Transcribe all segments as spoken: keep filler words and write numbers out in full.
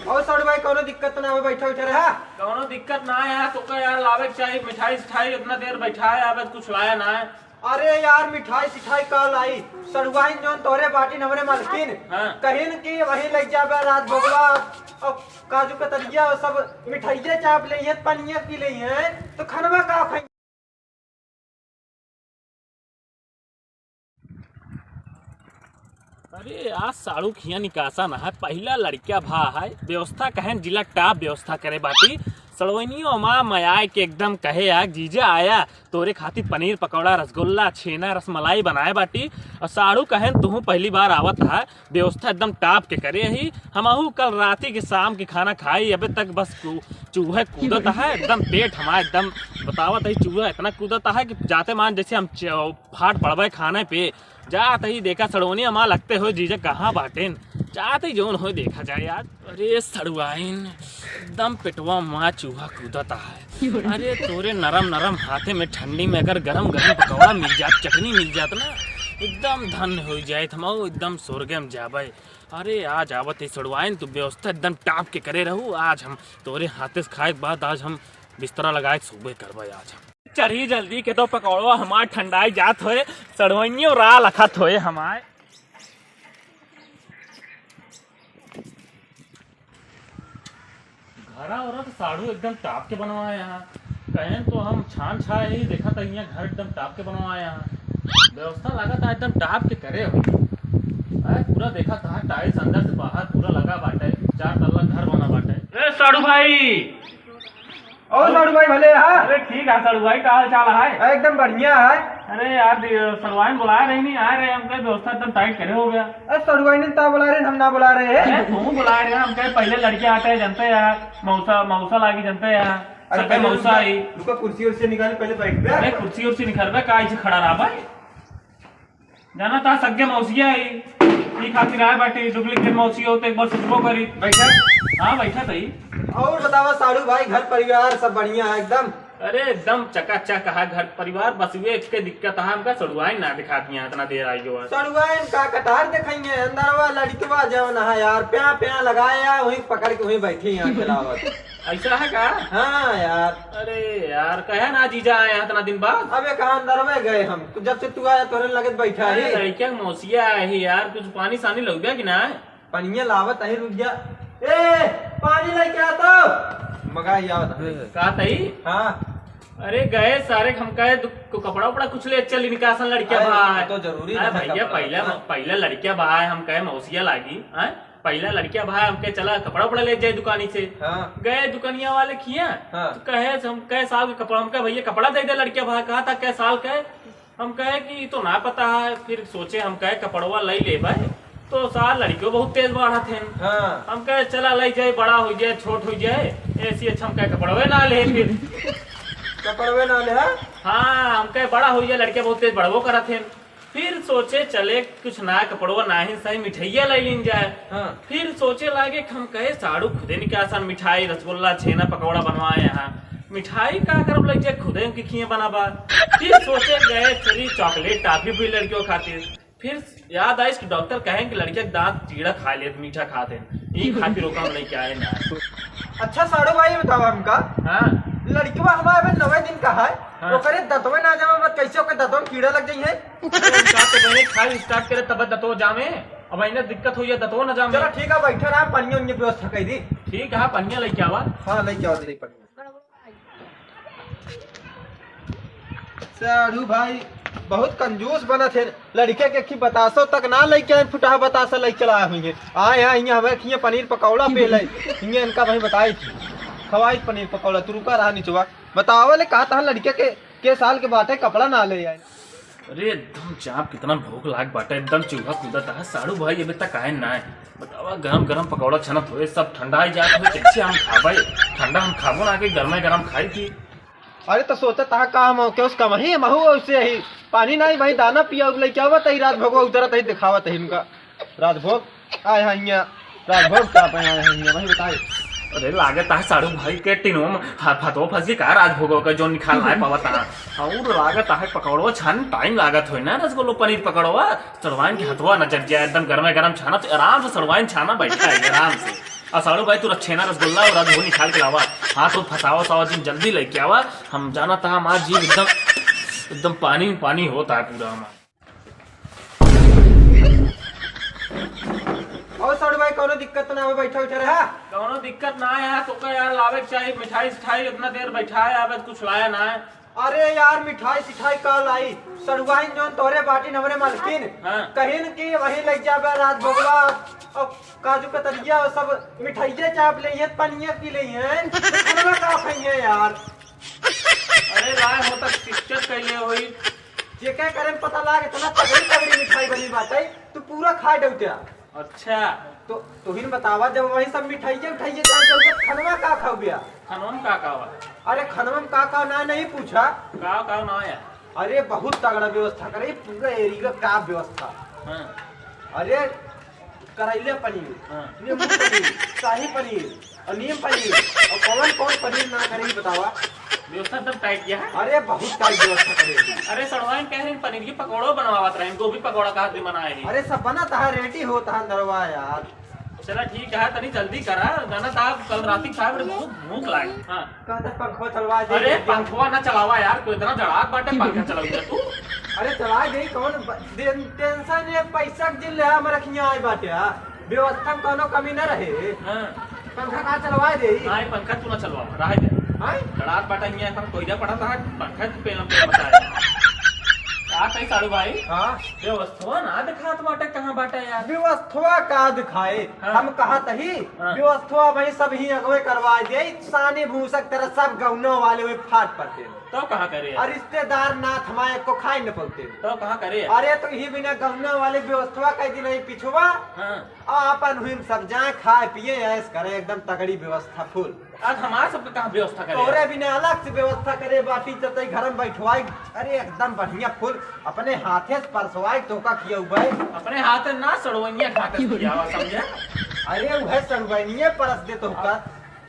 और साड़ू भाई, कौनो दिक्कत ना हो, बैठा उठा रहा। कौनो दिक्कत ना है यार, तो का यार लावे के चाहिए मिठाई सिठाई, इतना देर बैठा है, अब कुछ लाया ना है। अरे यार, मिठाई सिठाई का लाई? सड़ुआइन जौन तोहरे बाटिन, हमरे मालकिन, हाँ। कहिन कि वही लग जाबे राजभोगवा और काजू कतरिया और सब मिठाइये चाप लेइहैं, पनिया पी लेइहैं, तो खनवा का खाई? अरे आज साड़ू खिया निकासा ना है, पहिला लड़किया भा है, व्यवस्था कहेन जिला टाप व्यवस्था करे बाटी। सड़वइनियो अमा मयाय के एकदम कहे आग, जीजा आया, तोरे खातिर पनीर पकौड़ा, रसगुल्ला, छेना, रसमलाई बनाए बाटी। और साड़ू कहेन तुहू पहली बार आवत है, व्यवस्था एकदम टाप के करे ही। हमहू कल राती के शाम के खाना खाई, अबे तक बस कू-, चूहे कूदत है, एकदम पेट हमार एकदम बतावत है, चूहा इतना कूदत है कि जाते मान जैसे हम च-, फाट पड़बे खाने पे। जात ही देखा सड़वइनियो अमा लगते हो जीजा कहाँ बाटेन, जात ही जौन हो देखा जाए यार। अरे सड़ुआइन, एकदम पेटवा मा चूहा कूदत है। अरे तोरे नरम नरम हाथे में ठंडी में अगर गरम गरम पकौड़ा मिल जात, चटनी मिल जात ना, एकदम धन्य हो जाए, हम एकदम स्वर्ग में जाबे। अरे आज आवत ही सड़ुआइन, तू व्यवस्था एकदम टाप के करे रहू, आज हम तोरे हाथे से खाए के बाद आज हम बिस्तरा लगाए के सोबे करबे आज हम। चढ़ी जल्दी के तो पकौड़वा हमार ठंडाई जात होए, सड़वइनियो राह लखत होए हमार। घरा ओरा तो साड़ू एकदम टाप के बनवाए हैं। कहेन तो हम छान छाए ही देखा था, यहाँ घर एकदम टाप के बनवाए हैं। व्यवस्था लगा था एकदम टाप के करे हुई। अरे पूरा देखा था, टाइल्स अंदर से बाहर पूरा लगा बाटे, चार तल्ला घर बना बाटे। ए साड़ू भाई, और साड़ू भाई भले है? अरे ठीक है साड़ू भाई, का हाल चाल है? एकदम बढ़िया है। अरे यार, दे-, सड़ुआइन बुलाए रही नहीं, आए रहे, हम कहे व्यवस्था एकदम टाइट करे हो गया। अरे सड़ुआइन ने ता बुला रहे, हम ना बुला रहे हैं। अरे तू बुलाए रहे, हम कहे पहले लड़के आटे जनते हैं, मौसा, मौसा लागी जनते हैं, अरे सबके पहले मौसा रुको, आई। रुको, कुर्सी उर्सी निकाल, पहले बैठ गया। अरे कुर्सी उर्सी निकाल बे, का ऐसे खड़ा रहा भाई? जाना था सग्गे मौसिया आई, ई खातिर आए बाटे, डुप्लीकेट मौसी हो तो एक बार सोचबो करी। बैठा। हाँ, बैठा था ही। और बतावा साड़ू भाई, घर परिवार सब बढ़िया है एकदम? अरे एकदम चकाचक है घर परिवार, बस ये एक के दिक्कत है, हमका सड़ुआइन ना दिखाती है, इतना देर आई जो है। सड़ुआइन का कटार देखेंगे, अंदरवा लड़कवा जौन है यार, प्या प्या लगाया, वहीं पकड़ के वहीं बैठी यहाँ खिलावत। ऐसा है का? हाँ यार। अरे यार, कहे ना जीजा आए हैं इतना दिन बाद। अबे कहाँ अंदर में गए हम? जब से तू आया तोरे लगे बैठा अरे है। लड़किया के मौसिया आए ही यार, कुछ पानी सानी लग गया कि ना? पनिया लावत है, रुक जा। ए, पानी लेके आ तो। मगाई आवत है। का तई? हाँ। अरे गए सारे, हम कहे दु-, को कपड़ा उपड़ा कुछ ले चल निकासन लड़किया अरे, भाई। तो जरूरी अरे है भैया, कपड़ा पहला, लेना। पहला लड़किया भाई, हम कहे मौसिया लागी, हैं? पहला लड़किया भाई हमके चला कपड़ा उपड़ा ले जाए दुकानी से। हाँ। गए दुकानिया वाले किया, हाँ। तो कहे, हम कहे साहब के कपड़ा, हमका भैया कपड़ा दे दे लड़किया भाई, कहा था कै साल के, हम कहे कि तो ना पता है, फिर सोचे हम कहे कपड़वा ले लेबे, तो सार लड़कियों बहुत तेज बढ़त हैं। हाँ। हम कहे चला ले जाए, बड़ा हो जाए, छोट हो जाए, ऐसी अच्छा हम कहे कपड़वे ना ले फिर। कपड़वे ना ले, हाँ? हाँ, हम कहे बड़ा हो जाए, लड़के बहुत तेज बढ़बो करत हैं। फिर सोचे चले कुछ नया कपड़वा नाही सही मिठाइया ले लीन जाए। हाँ। फिर सोचे लागे कि हम कहे साड़ू खुदे निकासन मिठाई, रसगुल्ला, छेना, पकौड़ा बनवाए यहाँ। मिठाई का करब लग जाए, खुदे उनके खिए बनाबा। फिर सोचे गए चली चॉकलेट टॉफी भी लड़कियों खातिर। फिर याद आइस कि डॉक्टर कहें कि लड़किया के दांत कीड़ा खा लेत मीठा खात हैं, ई खातिर ओका हम लेके आए ना। अच्छा साड़ू भाई बतावा हमका। हाँ। लड़कवा हमारे अबे नवे दिन का है, हाँ। ओकरे दतवे ना जावे, मत कैसे ओकर दतवा में कीड़ा लग जाई है? अरे, उनका तो बने खाई स्टार्ट करे तब दतवा जावे, अब इन्हें दिक्कत होई है, दतवा ना जावे। चलो ठीक है, बैठे रहा, पनिया उनिया व्यवस्था कर दी। ठीक है, पनिया लेके आवा। हाँ, लेके आवा, दे पनिया। साढ़ू भाई बहुत कंजूस बनत है, लड़के के खी बतासो तक ना लेके आए, फुटहा बतासा लेके चला हुई है। आए हैं, हियाँ हमें खिए पनीर पकौड़ा पे ले, हियाँ इनका वही बताई थी, खवाई पनीर पकौड़ा, तू रुका रहा निचवा। बतावा ले, कहा था लड़के के, के साल के बाटे, कपड़ा ना ले आए। अरे एकदम चाप, कितना भूख लाग बाटे, एकदम चूहा कूदत है। साढ़ू भाई अबे तक आए ना है, बतावा गरम गरम पकौड़ा छनत हुए, सब ठंडा ही जात हुए, कैसे हम खाबे? ठंडा हम खाबो ना, के गरमे गरम खाई थी। अरे तो सोचत हा का हम के उस कमही महू उसे ही पानी नहीं भाई दाना पिया उबले क्या बताई राजभोग उतरत ही दिखावत ही इनका राजभोग आए हैं हियाँ राजभोग का पे आए हैं हियाँ वही बताए। अरे, लागत है साढ़ू भाई के टिनवा में हा-, हथवा फंसी का राजभोगवा का, जो निकाल नाय पावत है। और लागत है पकौड़वा छान टाइम लागत होई ना, रसगुल्लो पनीर पकौड़वा। सड़वाइन के हथवा न जर जाए, एकदम गरमे गरम छाना, तो आराम से सड़वाइन छाना बैठा है, आराम से। और साढ़ू भाई, तू रछेना रसगुल्ला और रसगुल्ला निकाल के लावा। हाँ, तू फंसावा सावा जिन जल्दी लेके आवा, हम जाना था हमार जीव एकदम, एकदम पानी पानी होता है पूरा हमार। और साढ़ू भाई, कौनो दिक्कत तो ना हो, बैठा उठा रहा? कौनो दिक्कत ना है यार, तो का यार लावे के चाहिए मिठाई सिठाई, इतना देर बैठा है, अब कुछ लाया ना है। अरे यार, मिठाई सिठाई का लाई? सड़ुआइन जौन तोहरे बाटिन, हमरे मालकिन, हाँ। कहिन कि वही लग जाबे राजभोगवा और काजू कतरिया और सब मिठाइये चाप लेइहैं, पनिया पी लेइहैं, खाना का खाइहैं यार? अरे राय हो तक शिक्षक कैले होई। जेके करे में पता लाग, इतना तगड़ी तगड़ी मिठाई बनी बाटे, तू पूरा खा डौट्या। अच्छा। तो तुहिन बतावा, जब वही सब मिठाइये उठाइये चाप डौट्या, तो खनवा का खाओ बिया? खनवा में का का बा? अरे खनवा में का का ना नहीं पूछा। का का ना है? अरे बहुत तगड़ा व्यवस्था करे, पूरा एरिया का व्यवस्था। हाँ। अरे करैले पनीर, हाँ। नींबू पनीर, शाही पनीर और नीम पनीर और कौन कौन पनीर ना करे, ई बतावा। व्यवस्था एकदम टाइट किया है। अरे बहुत टाइट व्यवस्था करे। अरे सड़वाइन कह रहे हैं पनीर की पकौड़ो बनवावत रहे, गोभी पकौड़ा का हाथ भी बनाए हैं। अरे सब बना तहा, रेडी होता है अंदरवा यार। चला ठीक है, तनी जल्दी करा, जाना था कल राती खाए बड़े बहुत भूख लागे। हाँ। कहते पंखवा चलवा दे। अरे पंखवा ना चलावा यार, कोई इतना जड़ात बाटे पंखा चलाऊ तू। अरे चला दे, कौन ब-, दे-, टेंशन है, पैसा के जिन ले हम रखिया आए बाटे, हाँ। व्यवस्था में कौनो कमी न रहे। हाँ। पंखा का चलवा दे? हाँ, ये पंखा तू ना चलवा, रह दे। हाँ? जड़ात बाटे हियाँ, अपन कोयला पड़ा था, पंखा तू पेला पेला बताए। का कही साड़ू भाई? हाँ। व्यवस्था ना दिखात बाटे, कहाँ बाटे यार? व्यवस्था का दिखाए? हाँ। हम कहा तही, हाँ। व्यवस्था भाई सब ही अगवे करवा दे, सानी भूसक तरह सब गौनों वाले हुए फाट पड़ते हैं। तो कहाँ करे? और रिश्तेदार नाथ माए को खाए न पौते। तो कहाँ करे? अरे तो ही बिना गौना वाले व्यवस्था कर दी नहीं पिछुआ। हाँ। आ अपन हुइन सब जाए खाए पिए ऐश करे एकदम तगड़ी व्यवस्था फुल। आज हमार सबके कहाँ व्यवस्था करे? तोरे बिना अलग से व्यवस्था करे बाटी जतई घर में बैठवाई। अरे एकदम बढ़िया फुल अपने हाथे से परसवाई तो का किया हुआ है? अपने हाथे ना सड़वनिया खा के खियावा समझे? अरे वह सड़वनिया परस दे तो का।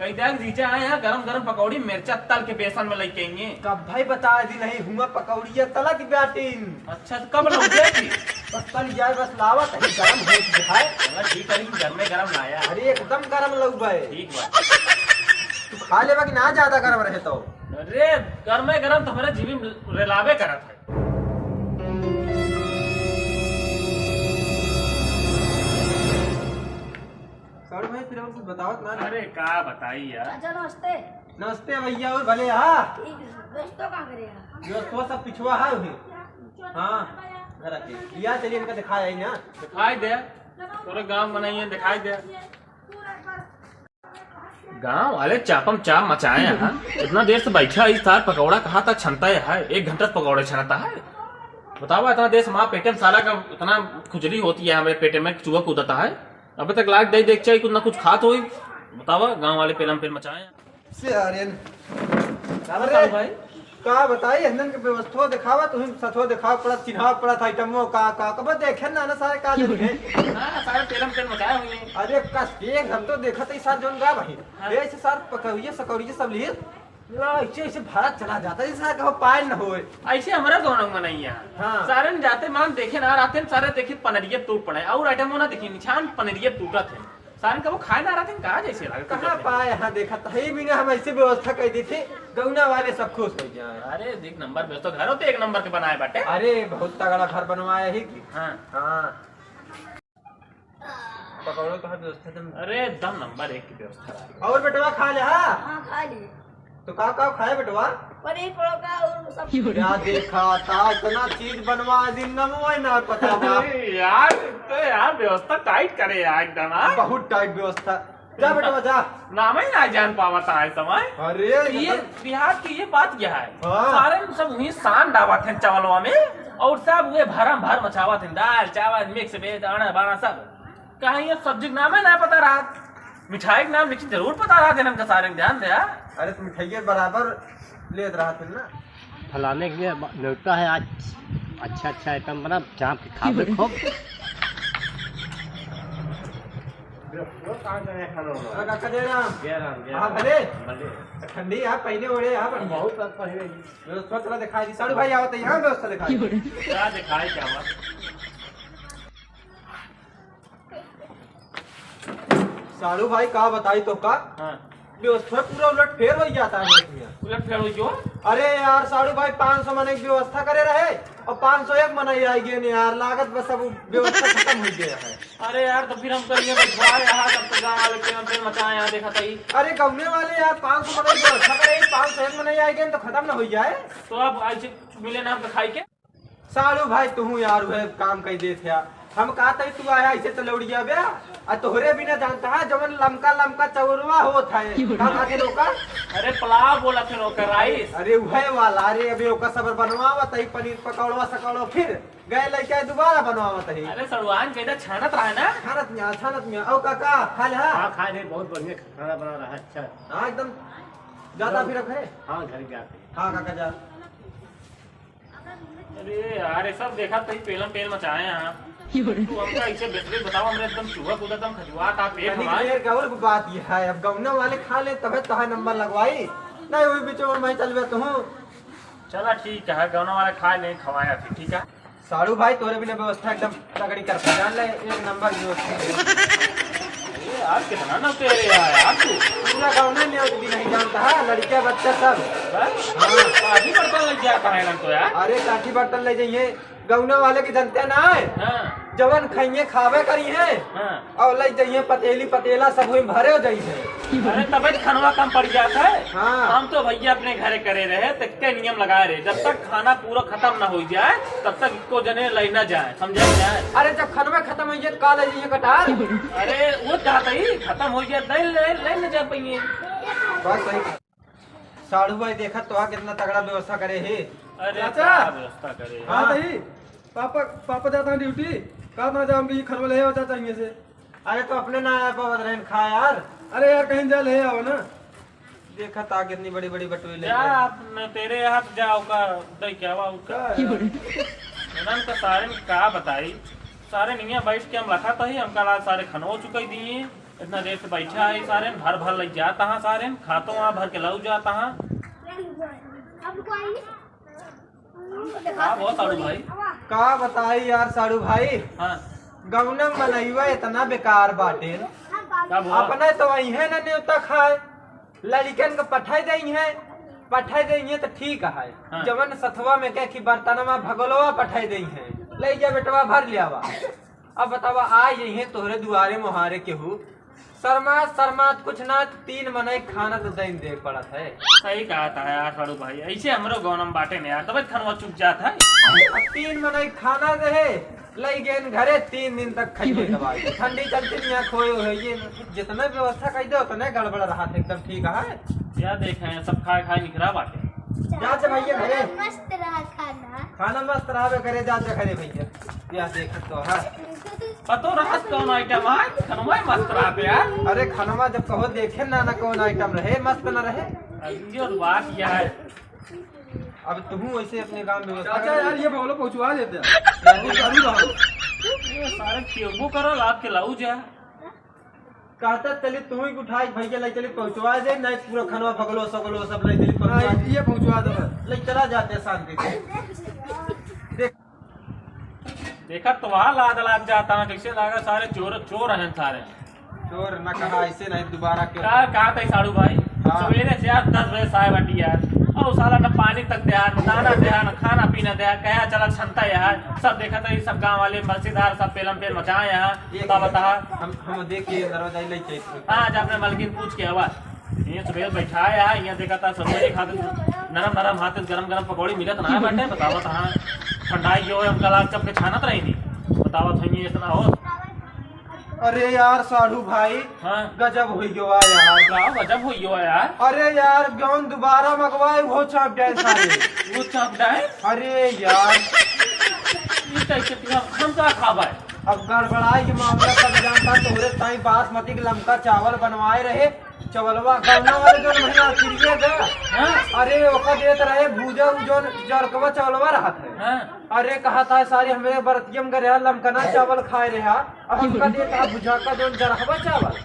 कही देख जीजा आए हैं, गरम गरम पकौड़ी मिर्चा तल के बेसन में लेके आएंगे। कब भाई बता दी नहीं हुआ पकौड़िया तलत बाटिन। अच्छा, तो कब लौटे की? बस तल जाए, बस लावा तनी गरम हो जाए। चला ठीक है, लेकिन गरमे गरम लाया। अरे एकदम गरम लउबे। ठीक बा। तू खा लेबा कि ना ज्यादा गरम रहे तो? अरे गरमे गरम तो हमारे जीवी में रेलावे करत है। साढ़ू भाई, फिर और कुछ बतावत ना। अरे, का बताई यार? अच्छा, नमस्ते। नमस्ते भैया, और भले हा? ठीक है, दोस्तों का करे यार? दोस्तों सब पिछुआ है उधर। हाँ, घर आके। लिया चलिए, इनका दिखाया ही ना। दिखाई दे, तोरे गांव बनाइए, दिखाई दे। गांव वाले चापम चाप मचाए हैं। इतना देर से बैठा है, इस तार पकौड़ा कहाँ था छनता है, एक घंटा से पकौड़े छनता है। बतावा, इतना देर से हमारे पेटे में साला का इतना खुजली होती है, हमारे पेटे में चूहा कूदता है। अबे तक लाग दे देख चाहिए, कुछ ना कुछ खात होई। बतावा, गांव वाले पेलम पेल मचाए हैं। से आर्यन। अरे, साहब भाई। का बताई, हंदन के व्यवस्था दिखावा, तुम सथो दिखावा पड़ा, चिन्हावा पड़ा था, आइटमो का, का, कब देखे ना, ना सारे का देखे। हाँ, सारे पेलम पेल मचाए हुए हैं। अरे, कस के, हम तो देखत ही सार जोन गा भाई। हाँ। ए, ऐसे सार पकौड़िया, सकौड़िया सब लिए। ला, ऐसे, ऐसे भारत चला जाता है, जैसे कहो पायल न होए। ऐसे हमारा दोनों में नहीं है। हाँ। सारे न जाते मान देखे ना, राते न सारे देखे पनरिये टूट पड़े, और आइटमो ना देखी, निशान पनरिये टूटत है। सारे कबो खाए ना रहते, कहाँ जैसे लगे कहाँ कुछ पाए, यहाँ देखा तो ही बिना हम ऐसे व्यवस्था कर दी थी, गौना वाले सब खुश हो जाए। अरे, एक नंबर व्यवस्था, घर होते एक नंबर के बनाए बाटे। अरे, बहुत तगड़ा घर बनवाए ही की। हाँ। हाँ। पकौड़ों का व्यवस्था एकदम। अरे, एकदम नंबर एक की व्यवस्था रहा। और बेटवा खा ले, हाँ? हाँ, खा लिए। तो का, का खाए बेटवा? पनीर पकौड़ा और सब। क्या देखा था, इतना चीज बनवा दी, नमवे ना पता था। अरे यार, तो यार व्यवस्था टाइट करे यार एकदम, हाँ? बहुत टाइट व्यवस्था। जा बेटवा, जा। नाम ही ना जान पावा था इस समय। अरे, ये मतलब बिहार की ये बात क्या है? हाँ। सारे सब वही सान डाबत हैं चावलवा में और सब वे भरम भर मचावत हैं, दाल, चावल, मिक्स वेज, आना, बाना सब। कहाँ ये सब्जी के नाम है ना पता रहा, मिठाई के नाम लेकिन जरूर पता रहा, इनका सारे ध्यान दे, हाँ? अरे, तो मिठाइये बराबर लेत रहा थे ना। फलाने के लिए न्योता है आज, अच्छा, अच्छा आइटम बना, चाप के खा ले खूब। कहाँ गए खाना वाना? हाँ, काका जय राम। जय राम, जय हाँ, राम। भले। भले। ठंडी है, पहने ओढ़े है, बढ़िया। बहुत सब पहने हैं। व्यवस्था थोड़ा दिखाई दी। साढ़ू भाई आवत है, यहाँ व्यवस्था दिखाई दी। क्या दिखाई, क्या हुआ? साढ़ू भाई, का बताई तो का? हाँ। व्यवस्था पूरा उलट फेर हो जाता है बरस में। उलट फेर हो गयो? अरे यार, साढ़ू भाई पाँच सौ मनई की व्यवस्था करे रहे और पाँच सौ एक मनई आई गए ने यार, लागत बस अब व्यवस्था खत्म हो गया है। अरे यार, तो फिर हम कहिए बैठवाए यहाँ, तब तो गाँव वाले पेल पेल मचाए यहाँ, देखा तई। अरे गौने वाले यार, पाँच सौ मनई की व्यवस्था करे, पाँच सौ एक मनई आई गए तो खत्म ना हो जाए। तो अब ऐसे मिले ना हमका खाई के। साढ़ू भाई, तुहूँ यार उहे काम कइ देत है। हम कहत हई तू आया ऐसे तो लौड़िया बे, आ तोहरे बिना जानता है जवन लमका लमका चौरवा होत है। का खातिर ओकर? अरे पुलाव बोलत है ओकर, राइस। अरे उहे वाला, अरे अबे ओकर सबर बनवावत है, पनीर पकौड़वा सकौड़वा, फिर गए लइका दोबारा बनवावत है। अरे सड़ुआन कहता छानत रहा ना। छानत में, छानत में। औ काका, खा ले, हाँ? हाँ, खा ले, बहुत बढ़िया खाना बना रहा है, अच्छा। हाँ, एकदम। जाता फिर अब है? हाँ, घर जाते हैं। हाँ काका, जा। अरे यार, ये सब देखा तई पेलम पेल मचाए हैं। क्यों रे? तू हमका ऐसे बेहतरीन बताओ, हमरे एकदम चूहा कूदा, एकदम खजुआ था पेट तनी हमार। देर का और बात ये है, अब गौना वाले खा ले तबे तो है नंबर लगवाई, नहीं वही बीच में मैं चल बे तू। चला ठीक है, गौना वाले खा ले, खवाया फिर, ठीक है। साढ़ू भाई, तोरे बिना व्यवस्था एकदम तगड़ी कर, जान ले, एक नंबर व्यवस्था। अरे यार, कितना ना तेरे यार, यार तू। पूरा गाँव में न्योत भी नहीं जानता है, लड़कियाँ बच्चा सब। बस? हाँ। काठी बर्तन लग जाता है ना तो यार। अरे काठी बर्तन ले जाइए, गौना वाले के जनते ना है। हाँ। जवन खाइए खावे करी है। हाँ। और ले जाइए पतेली पतेला सब वही भरे हो जाइए। अरे तबे तो खनवा कम पड़ जाता है। हाँ। हम तो भैया अपने घरे करे रहे, तो के नियम लगाए रहे, जब तक खाना पूरा खत्म ना हो जाए, तब तक इको जने ले ना जाए, समझे जाए? अरे जब खनवा खत्म हो जाए तो का ले जाइए कटार? अरे वो चाहता ही खत्म हो जाए, ले, ले, ले ना जा पाइए। बात सही। साढ़ू भाई देखत तो आ कितना तगड़ा व्यवस्था करे है। अरे चाचा! का व्यवस्था करे? हाँ। हाँ। दही, पापा, पापा जाता है ड्यूटी, का ना जाऊंगी खनवा ले आओ चाचा इनमें से। अरे तो अपने ना आ पावत रहन खा यार। अरे यार कहीं जा ले आओ ना। देखत आ कितनी बड़ी बड़ी बटोरी जा लेके। अपने तेरे हाथ जा ओका दे क्या हुआ उसका। का? इन्हन का सारे में का बताई, सारे निया बैठ के हम रखा तो ही हमका ला सारे खनवा चुकाई दिए। इतना देर से बैठा है सारे, भर भर लग जाता हाँ सारे, खातो हाँ भर के लाऊ जाता हाँ। हाँ, बहुत सारू भाई। का बताई यार सारू भाई, हाँ। गौनम मनइवा इतना बेकार बाटे। का भवा? अपने तो वही है ना न्योता खाए, लड़िकन के पठाई देई है, पठाई देई है तो ठीक है। हाँ। जवन सथवा में के कि बर्तनवा भगोलवा पठाई देई है, ले जा बेटवा भर ले आवा। अब बतावा, आ यही तोहरे दुआरे मोहारे केहू, शर्मात शर्मात कुछ ना, तीन मनई खाना तो दइन दे पड़त है। सही कहत है यार सारू भाई, ऐसे हमरो गौनम बाटे ने यार, तबे खनवा चुक जात है। अब तीन मनई खाना रहे, लई गेन घरे, तीन दिन तक खाइए दवाई। ठंडी चलती नहीं है, खोए हो ये, जितना व्यवस्था कर दे उतने गड़बड़ रहा था, एकदम ठीक है। क्या देखे हैं, सब खाए खाए निकरा बाटे। जा से भैया घरे। मस्त रहा खाना। खाना मस्त रहा घरे, जा से घरे भैया। या देखत तो है। पतो रहत कौन आइटम है? खनवा मस्त रहत यार। अरे खनवा जब कहो देखे ना, ना कौन आइटम रहे, मस्त ना रहे। अब ये तो बात क्या है? अब तुहू ऐसे अपने गांव में बता। चाचा यार, ये बगलो पहुंचवा देते हैं। यार, ये जरूर आओ। ये सारे केबो करल, आपके लाऊ जा। कहता चली तू ही उठाई भैया, ले चली पहुंचवा दे, नहीं पूरा खनवा भगलो सगलो सब ले चली पहुंचवा हाँ, दे। ये पहुंचवा दे बस। ले चला जाते शांति से। देख। देखा तो वहाँ लाद लाद जाता है, कैसे लागा सारे चोर, चोर हैं सारे। चोर न कहा, ऐसे नहीं दोबारा क्यों? यार, कहा था साड़ू भाई, हाँ। सवेरे से यार दस बजे साय बाटी यार, और साला न पानी तक दे यार, न दाना दे यार, न खाना पीना दे यार, कहा चला छनता यार, सब देखा था ये सब गांव वाले मर्सीदार सब पेलम पेल मचाए यार, ये बता बता। हम, हम देख के दरवाजा ही लेके हाँ, जा अपने मलकिन पूछ के आवा। ये सुबह बैठा है यार, यहाँ देखा था सब लोग खाते नरम नरम हाथ गरम गरम पकौड़ी मिलत ना बाटे, बतावत हाँ। ठंडाई गयो है, हमका लाग चप के छानत रही थी। बतावत हम ये इतना हो। अरे यार साढ़ू भाई, हाँ। गजब हो गयो है यार। का गजब हो गयो है यार? अरे यार, गेहूं दोबारा मंगवाए, वो चाप जाए सारे। वो चाप जाए? अरे यार। ये कैसे पूरा हम का खाबा है? अब गड़बड़ाई के मामला सब जानता, तोहरे ताई बासमती के लमका चावल बनवाए रहे, चवलवा गौना वाले जौन महीना किरिए गा। हाँ? अरे ओका देत रहे भूजा, उ जौन जड़कवा चवलवा रहत है। हाँ। अरे कहत है सारी हमरे बरतियम करे लमकना चावल खाए रहा, और हमका देत है भुजाका जौन जरहवा चावल।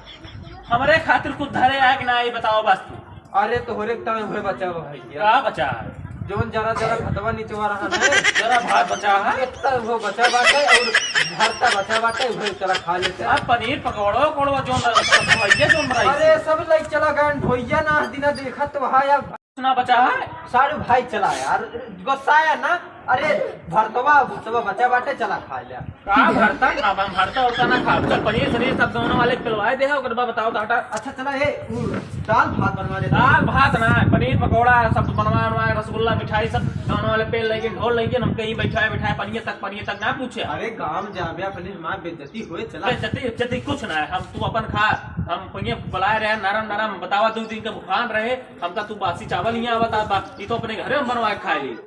हमरे खातिर कुछ धरे आए कि ना, ये बताओ बस तू। अरे तोहरे के ताई उहे बचा बा भैया। का बचा है? जौन जरा जरा भतवा निचवा रहा ना। जरा भात बचा है? इतना वो बचा बाटे और भरता बचा बाटे, उहे चला खा लेते हैं। अब पनीर पकौड़ा उकौड़ा जौन रहा, सब भैया जौन बनाई। अरे सब लइके चला गए, ढोइया ना दिना देखत वहाँ यार। ना बचा है? साढ़ू भाई चला यार, गुस्साया ना। अरे भरतवा भतवा बचा बाटे, चला खा ले। का भरता? अब हम भरता उरता ना खाब। चल, पनीर सनीर सब दोनों वाले के पिलवाए दे, ओकर बाद बताओ तो हटा। अच्छा, चला, ए, उ, दाल भात बनवा देता। दाल भात ना, पनीर पकौड़ा सब बनवा बनवा, रसगुल्ला मिठाई सब दोनों वाले पेल लेके, ढोल लेके, हम कहीं बैठाए बैठाए पनिया तक, पनिया तक ना पूछे। अरे, गाँव जाबे अपने हमार बेइज्जती होए, चला। बेइज्जती, इज्जती कुछ ना है, हम तू अपन खा, हम पनिया बुलाए रहे, नरम नरम, बतावा दो दिन का भुखान रहे, हमका तू बासी चावल हियाँ आवत बा, ई तो अपने घरे में बनवा के खाए ली।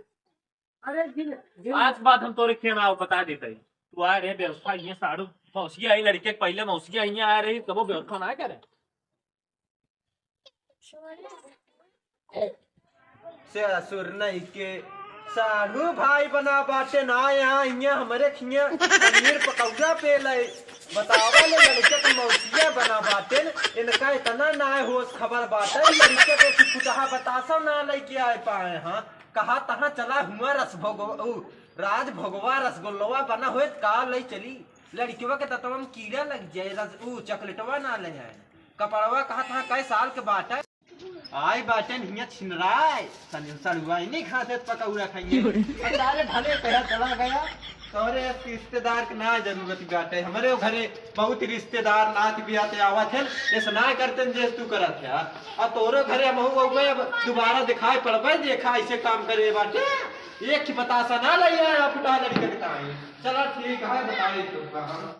अरे जिन, जिन आज बात हम तोरे खेमा बता देते हैं। तू आए रहे व्यवस्था, ये साढ़ू मौसिया आई लड़के के, पहले मौसिया हियाँ आए रही, कबो व्यवस्था ना करे। ससुर नहीं के साढ़ू भाई बना बाटे ना, यहाँ हियाँ हमरे खियाँ पनीर पकौड़ा पेल है। बतावा ले लड़के के मौसिया बना बाटे, इनका इतना ना होश खबर बाटे, लड़के के कुछ कुटहा बतासा ना लेके आए पाए। हाँ, कहा तहाँ चला हुआ रस भोगवा, उ, राज भोगवा रसगुल्लवा बना होए, का लई चली? लड़कवा के दतवा में कीड़ा लग जाए, रस, उ, चॉकलेटवा ना ले आए। कपड़वा कहा तहाँ कै साल के बाटे। आई बाटे हियाँ छिनराय, सनिल सड़ुआ, इन्हीं खाते पकौड़ा खाइए। अरे भले कहा चला गया, तोरे रिश्तेदार के ना जरूरत बाटे, हमरे घरे बहुत रिश्तेदार नात बियाते आवत हैं, ऐसा ना करते जे तू करत है। आ तोरे घरे हम हो गए, अब दोबारा दिखाई पड़बे, देखा ऐसे काम करे बाटे। एक ही बतासा ना लइया, फुटा लड़के के ताई। चला ठीक है, बताई तो कहाँ।